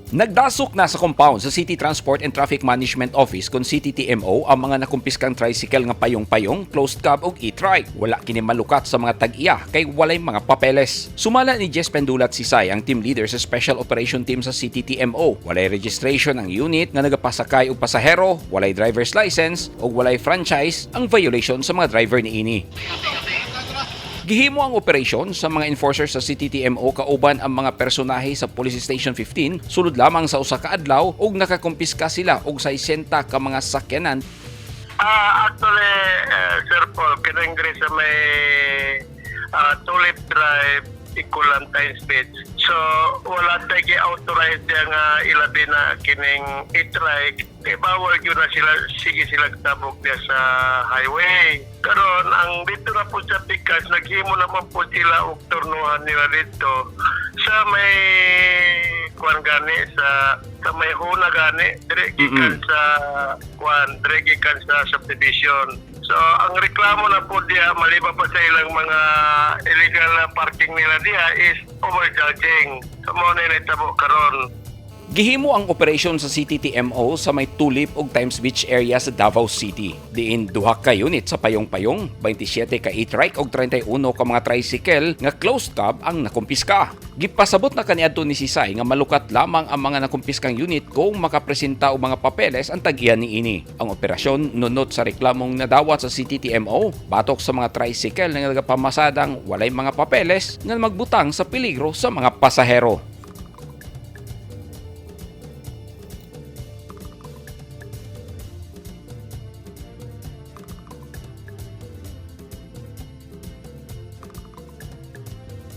Nagdasok na sa compound sa City Transport and Traffic Management Office kon CTTMO ang mga nakumpiskang tricycle nga payong-payong, closed cab ug e-trike. Wala kini malukat sa mga tag-iya kay walay mga papeles. Sumala ni Jess Pendulat Sisay, ang team leader sa Special Operation Team sa CTTMO, walay registration ang unit nga nagapasakay og pasahero, walay driver's license ug walay franchise ang violation sa mga driver niini. Gihimo ang operasyon sa mga enforcers sa CTTMO kauban ang mga personahe sa Police Station 15 sulod lamang sa usa ka adlaw ug nakakumpiska sila og 60 ka mga sakyanan. Actually, Sir Paul, kinang diri sa may Tulip Drive, Ikulan Times Beach. So, wala tayo gi-authorize diya nga ilabi na kining e-trike. Kay bawal yun na sila, sige sila tabok diya sa highway. Karon ang dito na po sa Pikas, naghimo naman po sila og turnuhan nila dito sa may kuan gani, sa may huna gani dire gikan sa kuan, dire gikan sa subdivision. So ang reklamo na po diya, maliban pa sa ilang mga illegal na parking nila diya, is overcharging. So mao na nahitabo karon. Gihimo ang operasyon sa CTTMO sa may Tulip ug Times Beach area sa Davao City. Diin duha ka unit sa payong-payong, 27 ka e-trike ug 31 ka mga tricycle nga closed cab ang nakumpiska. Gipasabot na kaniadto ni Sisay nga malukat lamang ang mga nakumpiskang unit kung makapresenta og mga papeles ang tag-iya niini. Ang operasyon nunot sa reklamong nadawat sa CTTMO batok sa mga tricycle nga nagapamasadang walay mga papeles nga magbutang sa peligro sa mga pasahero.